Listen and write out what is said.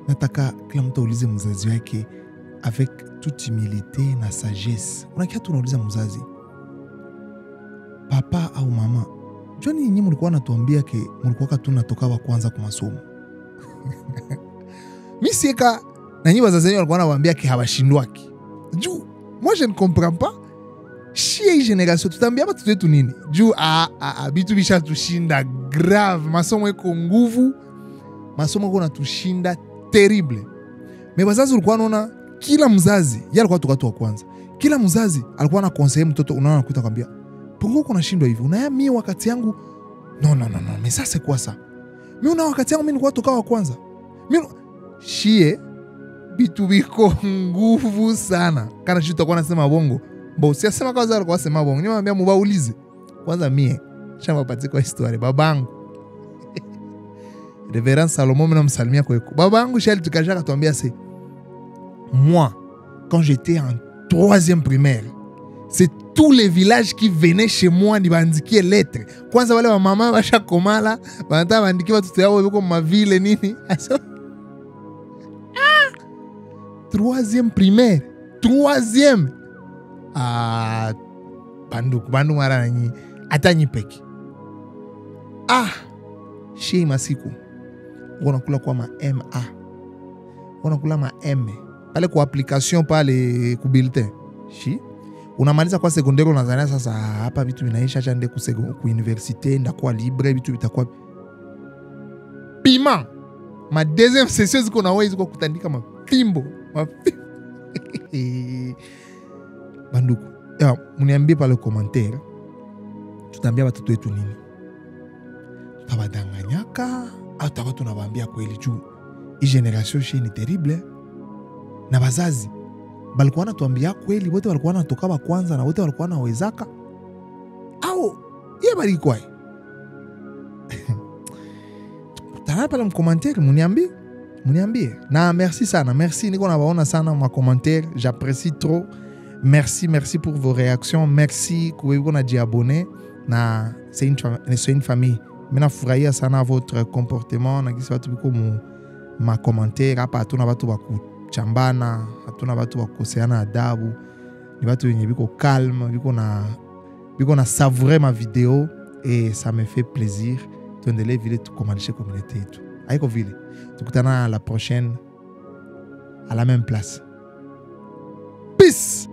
Nataka kila mtu aulize mzazi wake avec toute humilité na sagesse. Unakia tu unauliza mzazi, papa au mama, joni nyinyi mlikuwa natuambia ke mlikuwa tunatoka wa kwanza kwa masomo. Mimi sieka na nyinyi wazazi wenu walikuwa wanawaambia ke hawashindwaki. Juu moi je ne comprends pas. Shie génération tutaambia watoto wetu nini? Juu bitu bisha tushinda grave, masomo iko nguvu, masomo iko natushinda terrible. Mais wazazi walikuwa wanaona kila mzazi, yeye alikuwa tukatu wa kwanza. Kila mzazi alikuwa ana conseiller mtoto, unaona anakuta kwambia, "Pourquoi uko unashindwa hivi? Unaya mimi wakati yangu." Non non non non, mais ça c'est quoi ça? Mimi una wakati yangu mimi nilikuwa toka wa kwanza. Mimi shie bitu biko nguvu sana. Kana shie tutakuwa nasema bongo. Bo si asema kwanza alikuwa sema bongo. Niwaambia mubaulize. Kwanza mie shamba patie kwa historia babangu. Reverend Salomon mimi namsalimia kwa eko. Babangu shali tukajaka tuambia c'est moi quand j'étais en 3e primaire, c'est tous les villages qui venaient chez moi nibandikie lettre. Kwanza wale wa mama bashakomala, banataka bandikie watoto yao yuko mavile nini? Ah! 3e primaire, 3e. Ah, bandu bandu mara nyi hata nyi peki. Ah, shei masiku. Wanakula kwa ma MA. Wanakula ma M. Pale kwa application pale ku bulletin. Shi unamaliza kwa secondaire unazania sasa hapa vitu vinaisha, acha nende ku université ndakuwa libre vitu vitakuwa piment. Ma deuxième session ziko na wewe ziko kutandika mafimbo. Mafimbo. Banduku. Ya, mniambie pale commentaire. Tutaambia watoto wetu nini? Tutabadanganyaka au tutakuwa tunawaambia kweli juu hii generation shi ni terrible. Na bazazi balikuwa wanatuambia kweli, wote walikuwa wanatoka wa kwanza na wote walikuwa wanawezaka au yeye bali kwa tutana pale mkommentaire, mniambie mniambie. Na merci sana, merci, niko nawaona sana ma commentaire, j'apprécie trop. Merci, merci pour vos réactions, merci kuwe na jiabonner na c'est une famille. Mimi nafurahia sana votre comportement na kisi watu biko mu ma commentaire hapa, hatuna watu wa kuchambana, hatuna watu wa kukoseana adabu, ni watu wenye biko calme, biko na savourer ma vidéo et ça me fait plaisir. Tuendelee vile tukomanishe communauté yetu. Haiko vile. Tukutana la prochaine à la même place. Peace.